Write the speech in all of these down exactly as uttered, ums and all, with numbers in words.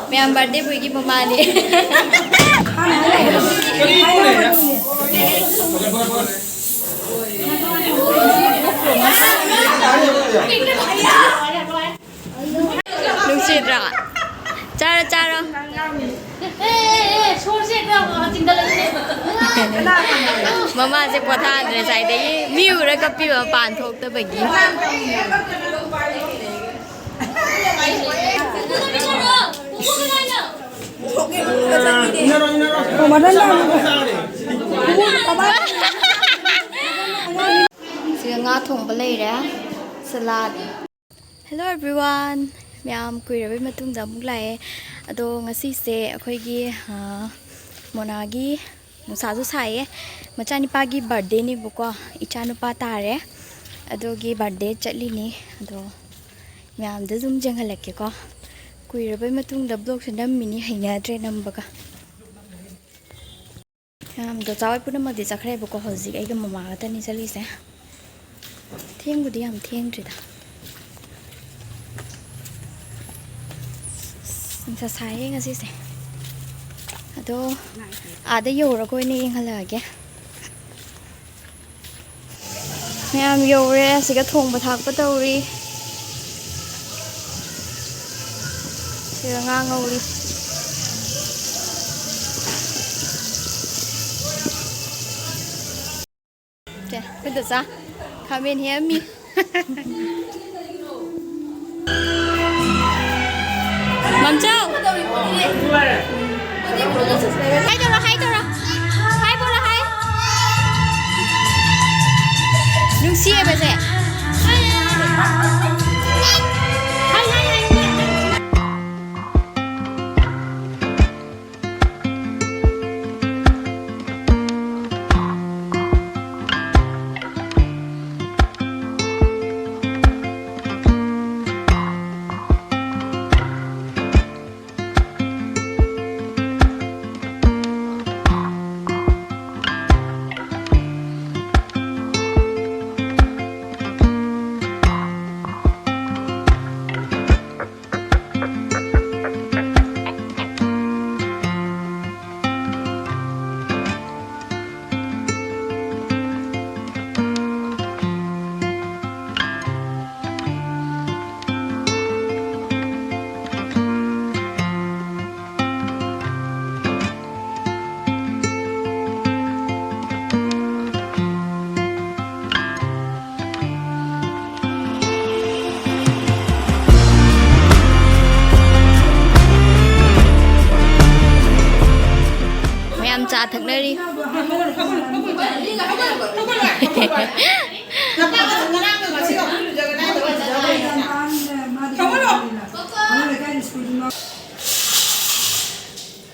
ꯃꯌꯥꯝ, birthday boyꯒꯤ ꯃꯃꯥꯅꯦ꯫ ꯅꯨꯡꯁꯤꯗ꯭ꯔꯥ? ꯆꯥꯔꯣ, ꯆꯥꯔꯣ꯫ ꯑꯦ, ꯑꯦ, ꯑꯦ, ꯁꯣꯔꯁꯦ ꯍꯦꯛꯇ ꯆꯤꯡꯒꯠꯂꯛꯏꯅꯦ꯫ ꯃꯃꯥꯁꯦ ꯄꯣꯊꯥꯗ꯭ꯔꯦ ꯉꯁꯥꯏꯗꯒꯤ꯫ ꯃꯤ ꯎꯔ ꯀꯞꯄꯤꯕ, ꯃꯄꯥꯟ ꯊꯣꯛꯇꯕꯒꯤ꯫ ꯁꯤꯗ ꯉꯥ ꯊꯣꯡꯕ ꯂꯩꯔꯦ, salad꯫ Hello everyone, ꯃꯌꯥꯝ ꯀꯨꯏꯔꯕꯩ ꯃꯇꯨꯡꯗ ꯑꯃꯨꯛ ꯂꯥꯛꯑꯦ꯫ ꯑꯗꯣ ꯉꯁꯤꯁꯦ ꯑꯩꯈꯣꯏꯒꯤ, ꯑ, ꯃꯣꯅꯥꯒꯤ, ꯅꯨꯡꯁꯥꯁꯨ ꯁꯥꯏꯌꯦ, ꯃꯆꯥꯅꯤꯄꯥꯒꯤ birthdayꯅꯦꯕꯀꯣ, ꯏꯆꯥꯅꯨꯄꯥ ꯇꯥꯔꯦ꯫ ꯑꯗꯨꯒꯤ birthday ꯆꯠꯂꯤꯅꯤ꯫ ꯑꯗꯣ ꯃꯌꯥꯝꯗ ꯑꯗꯨꯝ ꯌꯦꯡꯍꯜꯂꯛꯀꯦꯀꯣ꯫ ꯀꯨꯏꯔꯕꯩ ꯃꯇꯨꯡꯗ vlogꯁꯦ ꯅꯝꯃꯤꯅꯤ, ꯍꯩꯅꯗ꯭ꯔꯦ ꯅꯝꯕꯒ꯫ ꯃꯌꯥꯝꯗꯣ ꯆꯥꯎꯏ ꯄꯨꯝꯅꯃꯛꯇꯤ ꯆꯠꯈ꯭ꯔꯦꯕꯀꯣ, ꯍꯧꯖꯤꯛ ꯑꯩꯒ ꯃꯃꯥ ꯈꯛꯇꯅꯤ ꯆꯠꯂꯤꯁꯦ꯫ ꯊꯦꯡꯕꯨꯗꯤ ꯌꯥꯝ ꯊꯦꯡꯗ꯭ꯔꯤꯗ꯫ ꯑꯁ, ꯅꯨꯡꯁꯥ ꯁꯥꯏꯌꯦ ꯉꯁꯤꯁꯦ꯫ ꯑꯗꯣ ꯑꯥꯗ ꯌꯧꯔꯒ ꯑꯣꯏꯅ ꯌꯦꯡꯍꯜꯂꯛꯑꯒꯦ꯫ ꯃꯌꯥꯝ ꯌꯧꯔꯦ꯫ ꯑꯁꯤꯒ ꯊꯣꯡꯕ ꯊꯥꯛꯄ ꯇꯧꯔꯤ꯫ ꯁꯤꯒ ꯉꯥ ꯉꯧꯔꯤ꯫ ꯁꯦ, ꯑꯩꯈꯣꯏ ꯗꯣꯆꯥ ꯈꯥꯃꯦꯟ ꯍꯦꯛꯑꯝꯃꯤ꯫ ꯃꯝꯆꯧ! ꯍꯥꯏ ꯇꯧꯔꯣ, ꯍꯥꯏ ꯇꯧꯔꯣ꯫ ꯍꯥꯏ ꯕꯣꯂꯣ, ꯍꯥꯏ꯫ ꯅꯨꯡꯁꯤꯌꯦꯕꯁꯦ꯫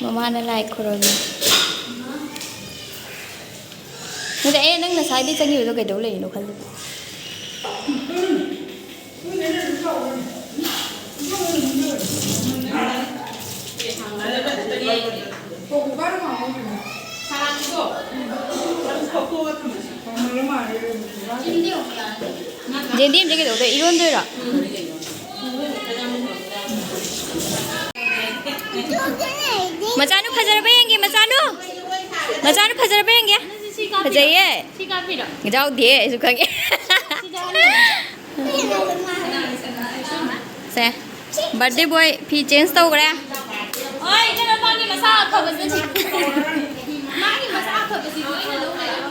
ꯃꯃꯥꯅ ꯂꯥꯏ ꯈꯨꯔꯨꯝꯃꯤ꯫ ꯅꯠꯇꯦ, ꯑꯦ, ꯅꯪ ꯉꯁꯥꯏꯗꯩ ꯆꯪꯉꯤꯕꯗꯣ ꯀꯩꯗꯧ ꯂꯩꯔꯤꯅꯣ ꯈꯜꯂꯤꯕ꯫ ꯖꯦꯗꯤ ꯑꯝꯇ ꯀꯩꯗꯧꯗꯣꯏ? ꯏꯔꯣꯟꯗꯣꯏꯔꯣ? ꯃꯆꯥꯅꯨ ꯐꯖꯔꯕ ꯌꯦꯡꯒꯦ, ꯃꯆꯥꯅꯨ꯫ ꯃꯆꯥꯅꯨ ꯐꯖꯔꯕ ꯌꯦꯡꯒꯦ꯫ ꯐꯖꯩꯌꯦ꯫ ꯌꯥꯎꯗꯦ, ꯑꯩꯁꯨ ꯈꯪꯉꯦ꯫ ꯁꯦ, birthday boy ꯐꯤ change ꯇꯧꯈ꯭ꯔꯦ꯫ ꯍꯣꯏ, ꯏꯆꯦꯅ ꯃꯥꯒꯤ ꯃꯁꯥ ꯑꯐꯕꯁꯦ ꯁꯤ-, ꯃꯥꯒꯤ ꯃꯁꯥ ꯑꯐꯕꯁꯤꯗꯤ ꯑꯩꯅ ꯂꯧ ꯂꯩꯔꯦ꯫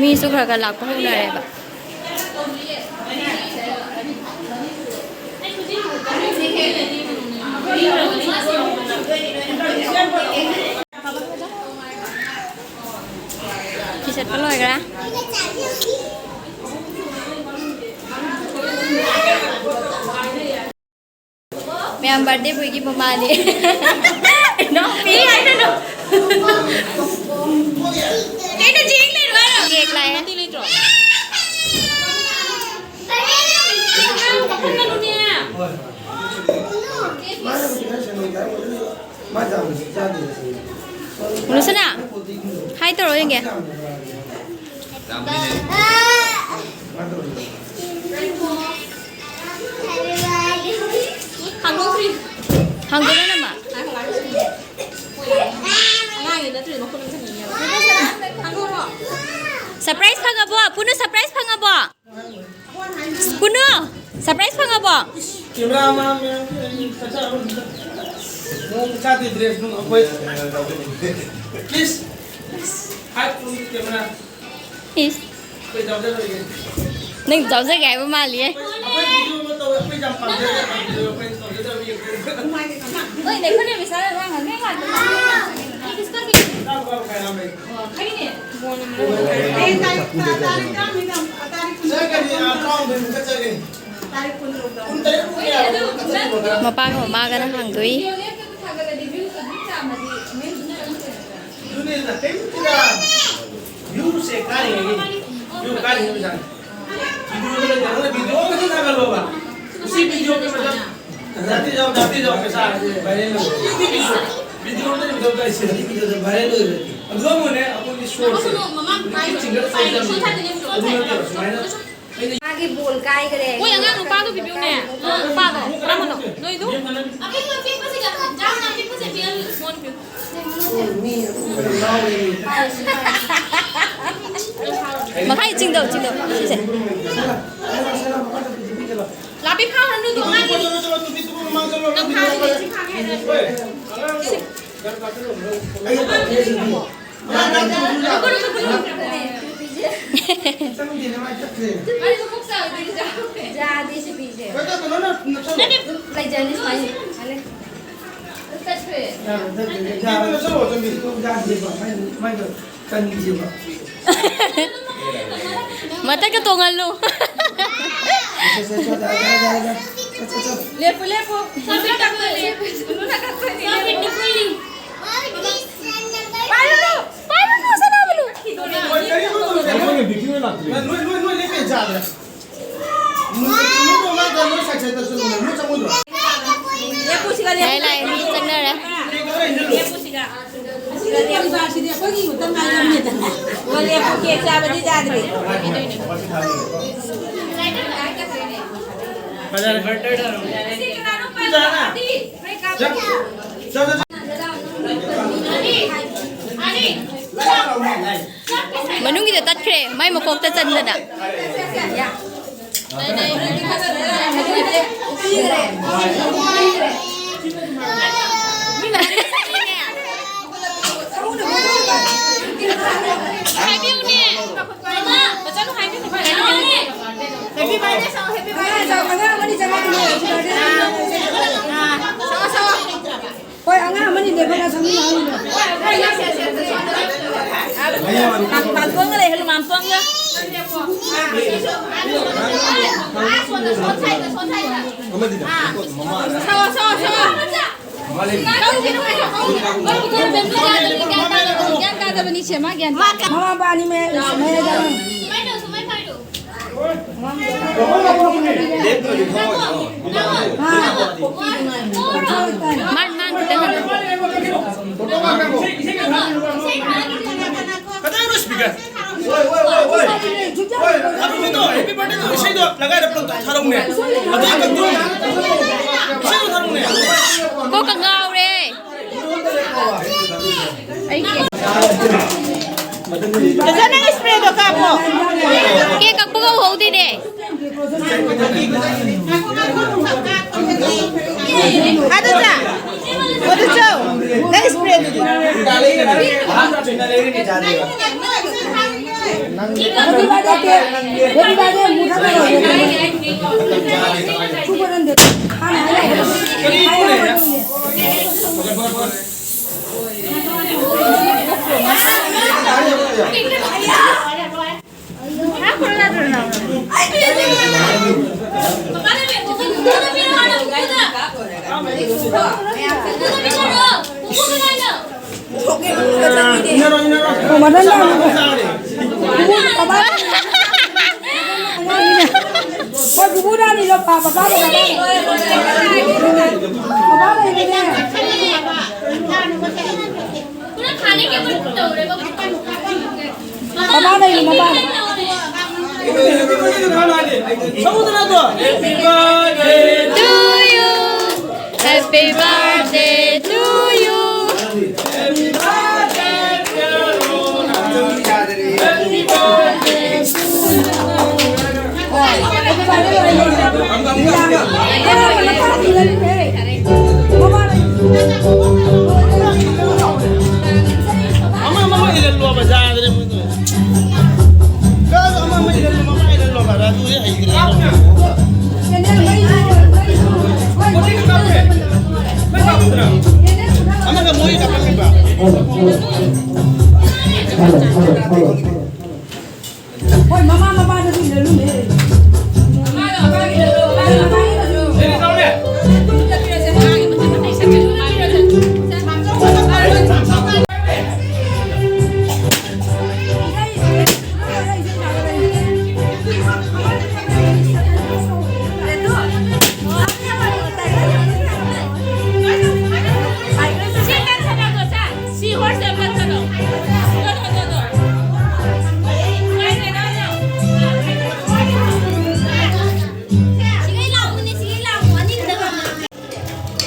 ꯃꯤꯁꯨ ꯈꯔ ꯈꯔ ꯂꯥꯛꯄ ꯍꯧꯅꯔꯦꯕ꯫ ꯐꯤ ꯁꯦꯠꯄ ꯂꯣꯏꯈ꯭ꯔꯦ꯫ ꯃꯌꯥꯝ birthday boyꯒꯤ ꯃꯃꯥꯅꯦ꯫ ꯏꯅꯥꯎꯄꯤ ꯍꯥꯏꯔꯅꯨ꯫ ꯀꯩꯅꯣ ꯆꯦꯡ ꯂꯩꯔꯨ ꯍꯥꯏꯔꯣ? Cake ꯂꯥꯛꯑꯦ꯫ ꯂꯨꯁꯅꯥ, hi ꯇꯧꯔꯣ ꯌꯦꯡꯒꯦ꯫ ꯍꯥꯡꯗꯣꯛꯑꯣ ꯅꯃ꯫ Surprise ꯐꯪꯉꯕꯣ? ꯄꯨꯅꯨ, surprise ꯐꯪꯉꯕꯣ? ꯄꯨꯅꯨ, surprise ꯐꯪꯉꯕꯣ? Camera ꯃꯌꯥꯝ ꯆꯥꯛ ꯆꯥꯔꯣ꯫ ꯃꯑꯣꯡ ꯆꯥꯗꯦ dress ꯅꯨꯡ ꯑꯩꯈꯣꯏ꯫ Please, hi to camera꯫ ꯏꯁ꯫ ꯑꯩꯈꯣꯏ ꯌꯥꯎꯖꯔꯣꯏꯒꯦ꯫ ꯅꯪ ꯌꯥꯎꯖꯒꯦ ꯍꯥꯏꯕ ꯃꯥꯜꯂꯤꯌꯦ꯫ ꯑꯩꯈꯣꯏ video ꯑꯃ ꯇꯧꯋꯦ, ꯑꯩꯈꯣꯏ ꯌꯥꯝ ꯄꯥꯝꯖꯩ, ꯌꯥꯝ ꯄꯥꯝꯖꯩ, ꯑꯩꯈꯣꯏ ꯇꯧꯖꯗꯕꯒꯤ꯫ ꯍꯣꯏ, ꯅꯩꯈꯠꯂꯦ, ꯄꯩꯁꯥ ꯂꯣꯏ ꯃꯥꯡꯍꯟ, ꯅꯣꯏ ꯉꯥꯛꯇ꯫ ꯑꯣ, ꯈꯪꯉꯤꯅꯦ꯫ ꯃꯄꯥꯒ ꯃꯃꯥꯒꯅ ꯍꯥꯡꯗꯣꯛꯏ꯫ ꯑꯗꯨꯅꯦ, ꯀꯩꯝꯇꯗ ꯚ꯭ꯌꯨꯁꯦ ꯀꯥꯔꯤꯉꯩꯒꯤ, ꯚ꯭ꯌꯨ ꯀꯥꯔꯤꯉꯩ ꯄꯩꯁꯥꯅꯤ꯫ ꯚꯤꯗꯤꯑꯣꯗ ꯂꯩꯇꯕꯅ ꯚꯤꯗꯤꯑꯣ ꯑꯃꯈꯛ ꯊꯥꯒꯠꯂꯣꯕ꯫ ꯁꯤ ꯚꯤꯗꯤꯑꯣꯒꯤ ꯃꯇꯝ ꯖꯥꯇꯤ ꯖꯥꯎ, ꯖꯥꯇꯤ ꯖꯥꯎ ꯄꯩꯁꯥ ꯚꯥꯏꯔꯦꯜ ꯑꯣꯏ꯫ ꯚꯤꯗꯤꯑꯣ ꯑꯃꯗ ꯚꯤꯗꯤꯑꯣ ꯇꯧꯔꯤꯁꯦ꯫ ꯚꯥꯏꯔꯦꯜ ꯑꯣꯏꯔꯦ꯫ ꯑꯗꯨꯒ ꯑꯃꯨꯛꯅꯦ, ꯑꯩꯈꯣꯏꯒꯤ ꯁꯣꯔꯠꯁꯦ꯫ ꯍꯧꯖꯤꯛꯀꯤ ꯁꯤꯡꯒꯔ ꯁꯣꯔꯠꯁꯦ ꯌꯥꯝ ꯂꯩ꯫ ꯑꯗꯨ ꯅꯠꯇꯦꯕ, ꯁꯨꯃꯥꯏꯅ ꯃꯥꯒꯤ ꯕꯣꯜ ꯀꯥꯏꯈ꯭ꯔꯦ꯫ ꯃꯣꯏ ꯑꯉꯥꯡ ꯅꯨꯄꯥꯗꯣ ꯄꯤꯕꯤꯌꯨꯅꯦ꯫ ꯅꯨꯄꯥꯗꯣ꯫ ꯀꯔꯝꯕꯅꯣ? ꯅꯣꯏꯗꯨ? ꯑꯄꯤꯛꯄ, ꯑꯄꯤꯛꯄꯁꯤꯒ, ꯌꯥꯝꯅ ꯑꯄꯤꯛꯄꯁꯦ ꯄꯤꯌꯨ꯫ ꯃꯣꯟ ꯄꯤꯌꯨ꯫ ꯃꯈꯥꯏ ꯆꯤꯡꯗꯧ, ꯆꯤꯡꯗꯧ꯫ ꯁꯤꯁꯦ꯫ ꯂꯥꯛꯄꯤ ꯐꯥꯎꯔꯅꯨ, ꯑꯗꯨ ꯑꯉꯥꯡꯒꯤ꯫ ꯅꯪ ꯐꯥꯔꯗꯤ ꯁꯤ ꯐꯥꯒꯦ ꯍꯥꯏꯔ꯫ ꯌꯥꯗꯦ ꯁꯤ ꯄꯤꯁꯦ꯫ ꯂꯩꯖꯅꯤ ꯁꯨꯃꯥꯏꯅ꯫ ꯆꯠꯈ꯭ꯔꯦ꯫ ꯃꯊꯛꯇ ꯇꯣꯡꯍꯜꯂꯨ꯫ ꯂꯦꯞꯄꯨ, ꯂꯦꯞꯄꯨ꯫ ꯄꯥꯏꯔꯨꯅꯨ, ꯄꯥꯏꯔꯨꯅꯨ, ꯁꯅꯥꯕꯨꯂꯨ꯫ ꯅꯣꯏ, ꯅꯣꯏ, ꯅꯣꯏ ꯂꯦꯞꯄꯦ ꯌꯥꯗ꯭ꯔꯦ꯫ ꯂꯥꯏ, ꯂꯥꯏ, ꯃꯤ ꯆꯪꯅꯔꯦ꯫ ꯃꯅꯨꯡꯒꯤꯗ ꯇꯠꯈ꯭ꯔꯦ, ꯃꯥꯏ ꯃꯀꯣꯛꯇ ꯆꯟꯗꯅ꯫ ꯍꯥꯏꯕꯤꯌꯨꯅꯦ꯫ ꯃꯆꯥꯅꯨ ꯍꯥꯏꯕꯤꯌꯨꯅꯦ꯫ ꯍꯦꯄꯤ ꯕꯥꯔꯗꯦ ꯁꯥꯎ, ꯍꯦꯄꯤ ꯕꯥꯔꯗꯦ ꯁꯥꯎ꯫ ꯑꯉꯥꯡ ꯑꯃꯅꯤ ꯆꯪꯉꯛꯏꯅꯦ꯫ ꯑꯥ, ꯍꯣꯏ, ꯑꯉꯥꯡ ꯑꯃꯅꯤ ꯂꯦꯞꯄꯒ ꯁꯪꯃꯤꯟꯅꯍꯧꯔꯤꯗꯣ꯫ ꯃꯥꯝꯇꯣꯟꯒ ꯂꯩꯍꯜꯂꯨ, ꯃꯥꯝꯇꯣꯟꯒ꯫ ꯁꯣ, ꯁꯣ, ꯁꯣ꯫ ꯒ꯭ꯌꯥꯟ ꯇꯥꯗꯕꯅꯤ, ꯁꯦ, ꯃꯥ ꯒ꯭ꯌꯥꯟ ꯇꯥꯗꯕꯅꯤ꯫ ꯃꯃꯥ ꯃꯄꯥ ꯑꯅꯤꯃꯛ ꯁꯨꯃꯥꯏꯅ ꯇꯧꯔꯣ꯫ ꯃꯥ, ꯃꯥ ꯈꯤꯇꯪ ꯍꯟꯊꯧ꯫ ꯀꯗꯥꯏꯅꯣ speaker? ꯑꯗꯨꯒꯤꯗꯣ, happy birthday ꯗꯣ ꯏꯁꯩꯗꯣ ꯂꯒꯥꯏꯗ ꯄꯨꯂꯞ ꯊꯥꯔꯛꯎꯅꯦ꯫ ꯑꯗꯨꯒꯤ ꯀꯟꯇ꯭ꯔꯣꯜ ꯏꯁꯩꯗꯣ ꯊꯥꯔꯛꯎꯅꯦ꯫ ꯀꯣꯛꯀ ꯉꯥꯎꯔꯦ꯫ ꯑꯩ ꯀꯦꯛ꯫ ꯆꯆꯥ, ꯅꯪ spray ꯗꯣ ꯀꯥꯞꯄꯣ꯫ ꯀꯦꯛ ꯀꯛꯄꯒ ꯎꯍꯧꯗꯦꯅꯦ꯫ ꯑꯗꯨꯗ, ꯑꯗꯨ ꯆꯧ, ꯅꯪ spray ꯗꯨꯗꯤ꯫ Happy birthday cake. Happy birthday, ꯃꯨꯊꯠꯂꯣ꯫ ꯁꯨꯄꯔ ꯍꯟꯗꯦ꯫ ꯍꯥꯟꯅ ꯍꯥꯏꯔꯛꯑꯣ꯫ ꯍꯥꯏꯔꯛꯑꯣ꯫ ꯃꯗꯟ ꯂꯥꯛꯑꯣ꯫ ꯕꯕꯥ꯫ ꯍꯣꯏ, ꯕꯨꯕꯨ ꯔꯥꯅꯤꯗꯣ ꯄꯥ-, ꯕꯕꯥꯒ ꯕꯕꯥꯒ꯫ ꯕꯕꯥ ꯂꯩꯕꯅꯦ꯫ ꯃꯃꯥ ꯂꯩꯔꯤ, ꯃꯃꯥ꯫ ꯁꯃꯨꯗ꯭ꯔꯗꯣ꯫ Happy birthday to you. Happy birthday to you. ꯑꯃ ꯑꯃ ꯏꯜꯍꯜꯂꯣꯕ, ꯌꯥꯗ꯭ꯔꯦ ꯃꯣꯏꯗꯣ꯫ ꯀꯥꯗꯣ ꯑꯃ ꯑꯃ ꯏꯜꯍꯜꯂꯣ, ꯃꯃꯥ ꯏꯜꯍꯜꯂꯣꯕ, ꯔꯥꯖꯨꯁꯦ ꯍꯩꯇ꯭ꯔꯦ꯫ ꯍꯣꯏ, ꯃꯃꯥ ꯃꯄꯥꯗꯁꯨ ꯏꯜꯍꯜꯂꯨꯅꯦ꯫ ꯃꯃꯥꯒꯤ ꯃꯄꯥꯒꯤ ꯏꯜꯍꯜꯂꯨ, ꯃꯃꯥꯒꯤ ꯃꯄꯥꯒꯤ ꯏꯜꯍꯜꯂꯨ꯫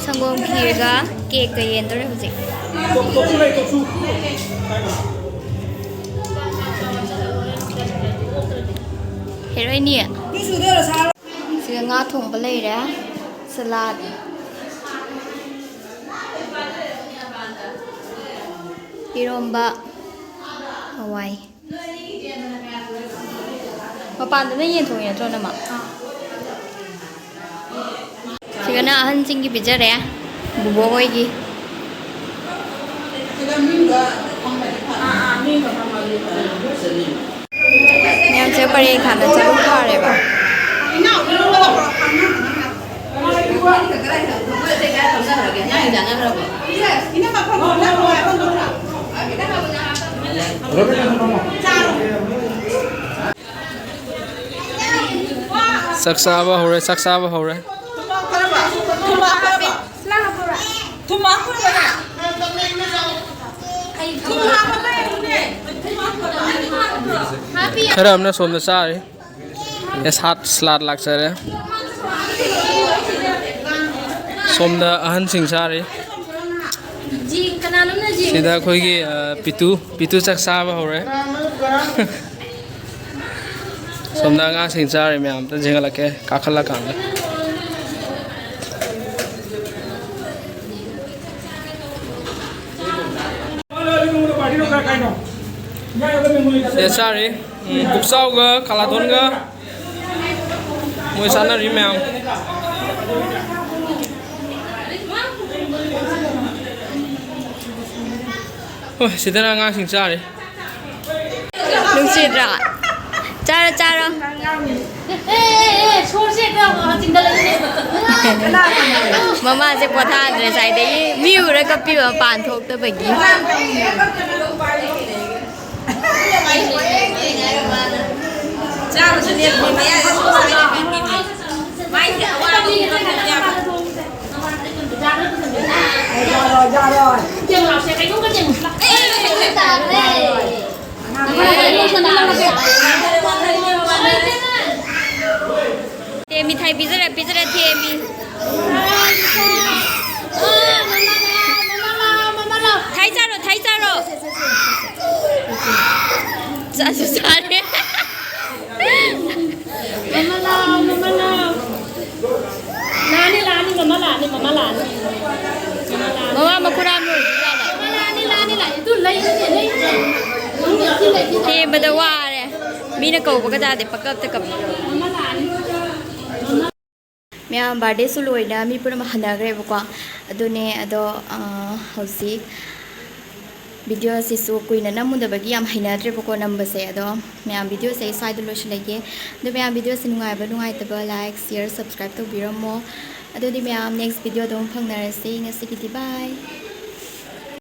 ꯁꯪꯒꯣꯝ ꯈꯤꯔꯒ ꯀꯦꯛꯀ ꯌꯦꯟꯗꯣꯔꯦ ꯍꯧꯖꯤꯛ꯫ ꯍꯦꯔꯣꯏꯅꯤ꯫ ꯁꯤꯗ ꯉꯥ ꯊꯣꯡꯕ ꯂꯩꯔꯦ, ꯁꯂꯥꯗ, ꯏꯔꯣꯝꯕ, ꯍꯋꯥꯏ꯫ ꯃꯄꯥꯟꯗꯅ ꯌꯦꯟ ꯊꯣꯡꯉꯤ ꯅꯠꯇ꯭ꯔꯣ, ꯅꯃ? ꯁꯤꯒꯅ ꯑꯍꯟꯁꯤꯡꯒꯤ ꯄꯤꯖꯔꯦ, ꯕꯨꯕꯣꯛ ꯍꯣꯏꯒꯤ꯫ ꯃꯌꯥꯝꯁꯦ ꯄꯔꯦꯡ ꯊꯥꯅ ꯆꯠꯂꯨ ꯐꯔꯦꯕ꯫ ꯆꯥꯛ ꯆꯥꯕ ꯍꯧꯔꯦ, ꯆꯥꯛ ꯆꯥꯕ ꯍꯧꯔꯦ꯫ ꯈꯔ ꯑꯃꯅ ꯁꯣꯝꯗ ꯆꯥꯔꯤ꯫ ꯑꯦ, ꯁꯥꯠ ꯁꯂꯥꯠ ꯂꯥꯛꯆꯔꯦ꯫ ꯁꯣꯝꯗ ꯑꯍꯟꯁꯤꯡ ꯆꯥꯔꯤ꯫ ꯁꯤꯗ ꯑꯩꯈꯣꯏꯒꯤ, ꯑ, ꯄꯤꯇꯨ, ꯄꯤꯇꯨ ꯆꯥꯛ ꯆꯥꯕ ꯍꯧꯔꯦ꯫ ꯁꯣꯝꯗ ꯑꯉꯥꯡꯁꯤꯡ ꯆꯥꯔꯤ ꯃꯌꯥꯝ ꯑꯝꯇ ꯌꯦꯡꯍꯜꯂꯛꯀꯦ ꯀꯥꯈꯠꯂꯀꯥꯟꯗ꯫ ꯁꯤꯗ ꯆꯥꯔꯤ꯫ ꯎꯝ, ꯄꯨꯛꯆꯥꯎꯒ ꯀꯥꯂꯥꯇꯣꯟꯒ ꯃꯣꯏ ꯆꯥꯅꯔꯤ ꯃꯌꯥꯝ꯫ ꯍꯣꯏ, ꯁꯤꯗꯅ ꯑꯉꯥꯡꯁꯤꯡ ꯆꯥꯔꯤ꯫ ꯅꯨꯡꯁꯤꯗ꯭ꯔꯥ? ꯆꯥꯔꯣ, ꯆꯥꯔꯣ꯫ ꯃꯃꯥꯁꯦ ꯄꯣꯊꯥꯗ꯭ꯔꯦ ꯉꯁꯥꯏꯗꯒꯤ꯫ ꯃꯤ ꯎꯔ ꯀꯞꯄꯤꯕ, ꯃꯄꯥꯟ ꯊꯣꯛꯇꯕꯒꯤ꯫ ꯊꯦꯝꯃꯤ, ꯊꯥꯏ ꯄꯤꯖꯔ, ꯄꯤꯖꯔ ꯊꯦꯝꯃꯤ꯫ ꯊꯥꯏ ꯆꯥꯔꯣ, ꯊꯥꯏ ꯆꯥꯔꯣ꯫ ꯆꯥꯁꯨ ꯆꯥꯔꯦ꯫ ꯃꯃꯥ ꯂꯥꯛꯑꯣ, ꯃꯃꯥ ꯂꯥꯛꯑꯣ꯫ ꯂꯥꯛꯑꯅꯤ, ꯂꯥꯛꯑꯅꯤ, ꯃꯃꯥ ꯂꯥꯛꯑꯅꯤ, ꯃꯃꯥ ꯂꯥꯛꯑꯅꯤ꯫ ꯃꯃꯥ ꯂꯥꯛꯑꯅꯤ꯫ ꯃꯃꯥ ꯃꯈꯨꯔꯥ ꯂꯣꯏꯗ꯭ꯔꯤꯖꯥꯠꯂꯣ? ꯂꯥꯛꯑꯅꯤ, ꯂꯥꯛꯑꯅꯤ, ꯂꯥꯛꯑꯅꯤ꯫ ꯑꯗꯨ ꯂꯩ, ꯂꯩ, ꯂꯩ꯫ ꯊꯦꯝꯕꯗ ꯋꯥꯔꯦ꯫ ꯃꯤꯅ ꯀꯧꯕꯒ ꯇꯥꯗꯦ, ꯄꯪꯀꯞꯇ ꯀꯞꯄꯤ꯫ ꯃꯃꯥ ꯂꯥꯛꯑꯅꯤ꯫ ꯃꯌꯥꯝ ꯕꯥꯔꯗꯦꯁꯨ ꯂꯣꯏꯅ ꯃꯤ ꯄꯨꯝꯅꯃꯛ ꯍꯟꯅꯈ꯭ꯔꯦꯕꯀꯣ꯫ ꯑꯗꯨꯅꯦ ꯑꯗꯣ, ꯑ, ꯍꯧꯖꯤꯛ ꯚꯤꯗꯤꯑꯣꯁꯤꯁꯨ ꯀꯨꯏꯅ ꯅꯝꯃꯨꯗꯕꯒꯤ ꯌꯥꯝ ꯍꯩꯅꯗ꯭ꯔꯦꯕꯀꯣ ꯅꯝꯕꯁꯦ꯫ ꯑꯗꯣ ꯃꯌꯥꯝ, ꯚꯤꯗꯤꯑꯣꯁꯦ ꯑꯩ ꯁ꯭ꯋꯥꯏꯗ ꯂꯣꯏꯁꯤꯜꯂꯒꯦ꯫ ꯑꯗꯣ ꯃꯌꯥꯝ, ꯚꯤꯗꯤꯑꯣꯁꯦ ꯅꯨꯡꯉꯥꯏꯕ ꯅꯨꯡꯉꯥꯏꯇꯕ like, share, subscribe ꯇꯧꯕꯤꯔꯝꯃꯣ꯫ ꯑꯗꯨꯗꯤ ꯃꯌꯥꯝ, next ꯚꯤꯗꯤꯑꯣꯗ ꯑꯃꯨꯛ ꯐꯪꯅꯔꯁꯤ꯫ ꯉꯁꯤꯒꯤꯗꯤ bye꯫